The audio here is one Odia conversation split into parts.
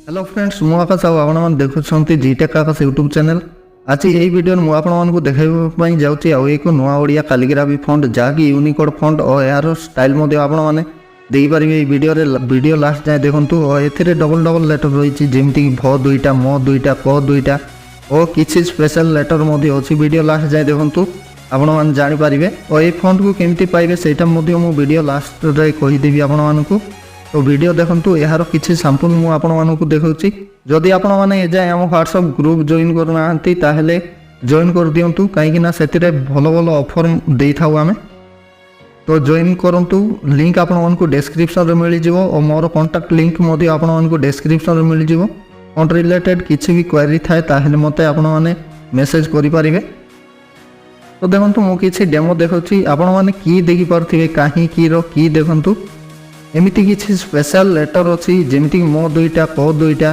ହ୍ୟାଲୋ ଫ୍ରେଣ୍ଡସ୍, ମୁଁ ଆକାଶ ଆଉ ଆପଣମାନେ ଦେଖୁଛନ୍ତି ଜିଟେକ୍ ଆକାଶ ୟୁଟ୍ୟୁବ୍ ଚ୍ୟାନେଲ୍। ଆଜି ଏହି ଭିଡ଼ିଓରେ ମୁଁ ଆପଣମାନଙ୍କୁ ଦେଖାଇବା ପାଇଁ ଯାଉଛି ଆଉ ଏକ ନୂଆ ଓଡ଼ିଆ କାଲିଗ୍ରାଫି ଫଣ୍ଟ, ଯାହାକି ୟୁନିକୋଡ଼ ଫଣ୍ଟ ଓ ଏହାର ଷ୍ଟାଇଲ୍ ମଧ୍ୟ ଆପଣମାନେ ଦେଇପାରିବେ ଏହି ଭିଡ଼ିଓରେ। ଭିଡ଼ିଓ ଲାଷ୍ଟ ଯାଏଁ ଦେଖନ୍ତୁ। ଓ ଏଥିରେ ଡବଲ୍ ଡବଲ୍ ଲେଟର୍ ରହିଛି, ଯେମିତିକି ଭ ଦୁଇଟା, ମ ଦୁଇଟା, କ ଦୁଇଟା ଓ କିଛି ସ୍ପେଶାଲ୍ ଲେଟର୍ ମଧ୍ୟ ଅଛି। ଭିଡ଼ିଓ ଲାଷ୍ଟ ଯାଏଁ ଦେଖନ୍ତୁ, ଆପଣମାନେ ଜାଣିପାରିବେ। ଓ ଏଇ ଫଣ୍ଟକୁ କେମିତି ପାଇବେ, ସେଇଟା ମଧ୍ୟ ମୁଁ ଭିଡ଼ିଓ ଲାଷ୍ଟରେ କହିଦେବି ଆପଣମାନଙ୍କୁ। ତ ଭିଡ଼ିଓ ଦେଖନ୍ତୁ। ଏହାର କିଛି ସାମ୍ପଲ୍ ମୁଁ ଆପଣମାନଙ୍କୁ ଦେଖାଉଛି। ଯଦି ଆପଣମାନେ ଏଯାଏଁ ଆମ ହ୍ୱାଟ୍ସଆପ୍ ଗ୍ରୁପ୍ ଜଏନ୍ କରୁନାହାନ୍ତି, ତାହେଲେ ଜଏନ୍ କରିଦିଅନ୍ତୁ, କାହିଁକିନା ସେଥିରେ ଭଲ ଭଲ ଅଫର୍ ଦେଇଥାଉ ଆମେ। ତ ଜଏନ୍ କରନ୍ତୁ। ଲିଙ୍କ୍ ଆପଣମାନଙ୍କୁ ଡେସ୍କ୍ରିପସନ୍ରେ ମିଳିଯିବ ଓ ମୋର କଣ୍ଟାକ୍ଟ ଲିଙ୍କ୍ ମଧ୍ୟ ଆପଣମାନଙ୍କୁ ଡେସ୍କ୍ରିପସନ୍ରେ ମିଳିଯିବ। ଫଣ୍ଟ ରିଲେଟେଡ୍ କିଛି ବି କ୍ୱାରି ଥାଏ, ତାହେଲେ ମୋତେ ଆପଣମାନେ ମେସେଜ୍ କରିପାରିବେ। ତ ଦେଖନ୍ତୁ, ମୁଁ କିଛି ଡେମୋ ଦେଖାଉଛି। ଆପଣମାନେ କି ଦେଖିପାରୁଥିବେ, କାହିଁକିର କି। ଦେଖନ୍ତୁ, ଏମିତି କିଛି ସ୍ପେଶାଲ ଲେଟର୍ ଅଛି, ଯେମିତିକି ମୋ ଦୁଇଟା, କ ଦୁଇଟା,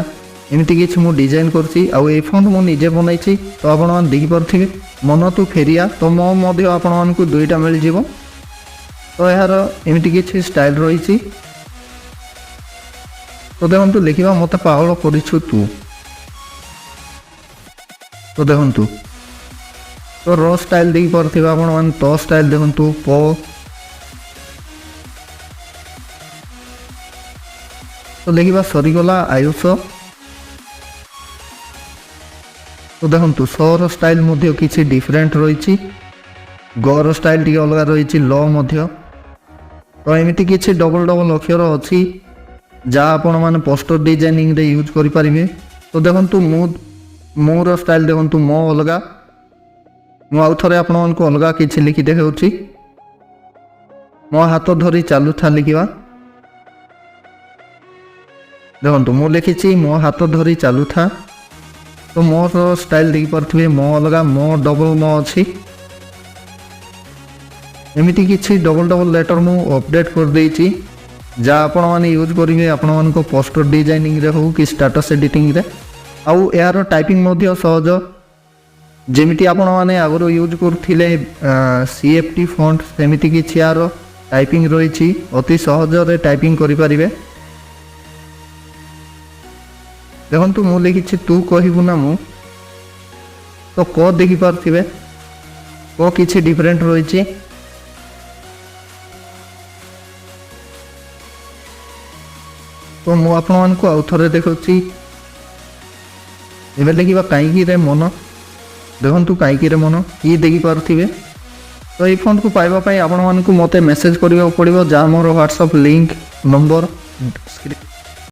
ଏମିତି କିଛି ମୁଁ ଡିଜାଇନ୍ କରୁଛି। ଆଉ ଏଇ ଫଣ୍ଟ ମୁଁ ନିଜେ ବନାଇଛି। ତ ଆପଣମାନେ ଦେଖିପାରୁଥିବେ, ମନ ତୁ ଫେରିଆ। ତ ମୋ ମଧ୍ୟ ଆପଣମାନଙ୍କୁ ଦୁଇଟା ମିଳିଯିବ। ତ ଏହାର ଏମିତି କିଛି ଷ୍ଟାଇଲ୍ ରହିଛି। ତ ଦେଖନ୍ତୁ, ଲେଖିବା "ମୋତେ ପାଗଳ କରିଛୁ ତୁ"। ତ ଦେଖନ୍ତୁ, ତ ର ଷ୍ଟାଇଲ୍ ଦେଖିପାରୁଥିବେ ଆପଣମାନେ। ତ ଷ୍ଟାଇଲ୍ ଦେଖନ୍ତୁ, ପ। ତ ଲେଖିବା "ସରିଗଲା ଆୟୁଷ"। ତ ଦେଖନ୍ତୁ, ସର ଷ୍ଟାଇଲ୍ ମଧ୍ୟ କିଛି ଡିଫରେଣ୍ଟ ରହିଛି। ଗର ଷ୍ଟାଇଲ୍ ଟିକେ ଅଲଗା ରହିଛି, ଲ ମଧ୍ୟ। ତ ଏମିତି କିଛି ଡବଲ୍ ଡବଲ୍ ଅକ୍ଷର ଅଛି, ଯାହା ଆପଣମାନେ ପୋଷ୍ଟର ଡିଜାଇନିଂରେ ୟୁଜ୍ କରିପାରିବେ। ତ ଦେଖନ୍ତୁ, ମୁଁ ମୋର ଷ୍ଟାଇଲ୍ ଦେଖନ୍ତୁ, ମୋ ଅଲଗା। ମୁଁ ଆଉ ଥରେ ଆପଣମାନଙ୍କୁ ଅଲଗା କିଛି ଲେଖି ଦେଖାଉଛି। "ମୋ ହାତ ଧରି ଚାଲୁଥା" ଲେଖିବା। ଦେଖନ୍ତୁ, ମୁଁ ଲେଖିଛି "ମୋ ହାତ ଧରି ଚାଲୁଥା"। ତ ମୋର ଷ୍ଟାଇଲ୍ ଦେଖିପାରୁଥିବେ, ମୋ ଅଲଗା, ମୋ ଡବଲ୍ ମୋ ଅଛି। ଏମିତି କିଛି ଡବଲ୍ ଡବଲ୍ ଲେଟର୍ ମୁଁ ଅପଡ଼େଟ୍ କରିଦେଇଛି, ଯାହା ଆପଣମାନେ ୟୁଜ୍ କରିବେ ଆପଣମାନଙ୍କ ପୋଷ୍ଟର ଡିଜାଇନିଂରେ ହେଉ କି ଷ୍ଟାଟସ୍ ଏଡ଼ିଟିଂରେ। ଆଉ ଏହାର ଟାଇପିଂ ମଧ୍ୟ ସହଜ। ଯେମିତି ଆପଣମାନେ ଆଗରୁ ୟୁଜ୍ କରୁଥିଲେ ସିଏଫ୍ଟି ଫଣ୍ଟ, ସେମିତି କିଛି ଏହାର ଟାଇପିଂ ରହିଛି। ଅତି ସହଜରେ ଟାଇପିଂ କରିପାରିବେ। ଦେଖନ୍ତୁ, ମୁଁ ଲେଖିଛି "ତୁ କହିବୁ ନା ମୁଁ"। ତ କ ଦେଖିପାରୁଥିବେ, କ କିଛି ଡିଫରେଣ୍ଟ ରହିଛି। ତ ମୁଁ ଆପଣମାନଙ୍କୁ ଆଉ ଥରେ ଦେଖାଉଛି। ଏବେ ଲେଖିବା "କାହିଁକି ରେ ମନ"। ଦେଖନ୍ତୁ, "କାହିଁକି ରେ ମନ", କି ଦେଖିପାରୁଥିବେ। ତ ଏଇ ଫଣ୍ଟକୁ ପାଇବା ପାଇଁ ଆପଣମାନଙ୍କୁ ମୋତେ ମେସେଜ୍ କରିବାକୁ ପଡ଼ିବ, ଯାହା ମୋର ହ୍ୱାଟ୍ସଆପ୍ ଲିଙ୍କ୍ ନମ୍ବର